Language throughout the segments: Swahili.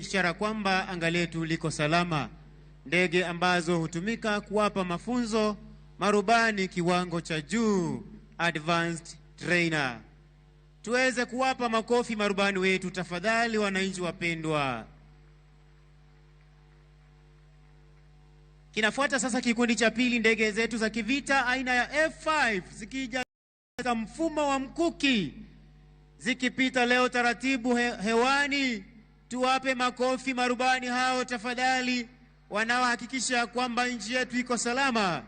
ishara kwamba anga letu liko salama. Ndege ambazo hutumika kuwapa mafunzo marubani kiwango cha juu, advanced trainer. Tuweze kuwapa makofi marubani wetu tafadhali, wananchi wapendwa. Kinafuata sasa kikundi cha pili, ndege zetu za kivita aina ya F5 zikija katika mfumo wa mkuki, zikipita leo taratibu hewani. Tuwape makofi marubani hao tafadhali, wanaohakikisha kwamba nchi yetu iko salama.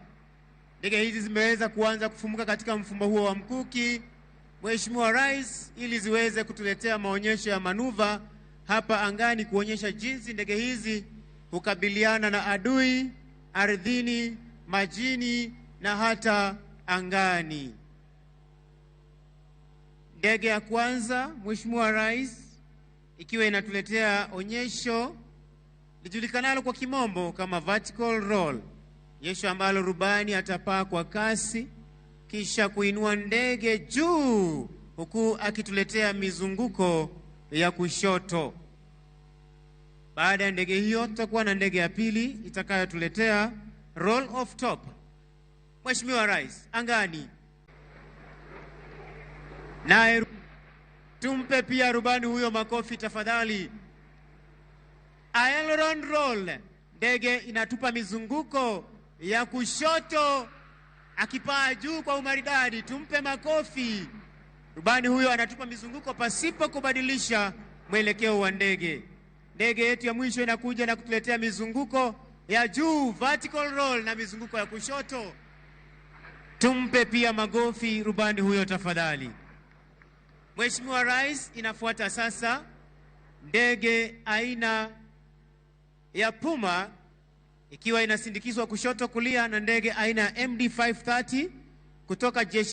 Ndege hizi zimeweza kuanza kufumuka katika mfumo huo wa mkuki, Mheshimiwa Rais, ili ziweze kutuletea maonyesho ya manuva hapa angani, kuonyesha jinsi ndege hizi hukabiliana na adui ardhini, majini na hata angani. Ndege ya kwanza, Mheshimiwa Rais, ikiwa inatuletea onyesho lijulikanalo kwa kimombo kama vertical roll, onyesho ambalo rubani atapaa kwa kasi kisha kuinua ndege juu huku akituletea mizunguko ya kushoto. Baada ya ndege hiyo, tutakuwa na ndege ya pili itakayotuletea roll off top. Mheshimiwa Rais, angani. Naye tumpe pia rubani huyo makofi tafadhali. Aileron roll, ndege inatupa mizunguko ya kushoto akipaa juu kwa umaridadi. Tumpe makofi. Rubani huyo anatupa mizunguko pasipo kubadilisha mwelekeo wa ndege. Ndege yetu ya mwisho inakuja na kutuletea mizunguko ya juu, vertical roll, na mizunguko ya kushoto. Tumpe pia magofi rubani huyo tafadhali. Mheshimiwa Rais, inafuata sasa ndege aina ya Puma ikiwa inasindikizwa kushoto kulia na ndege aina ya MD 530 kutoka jeshi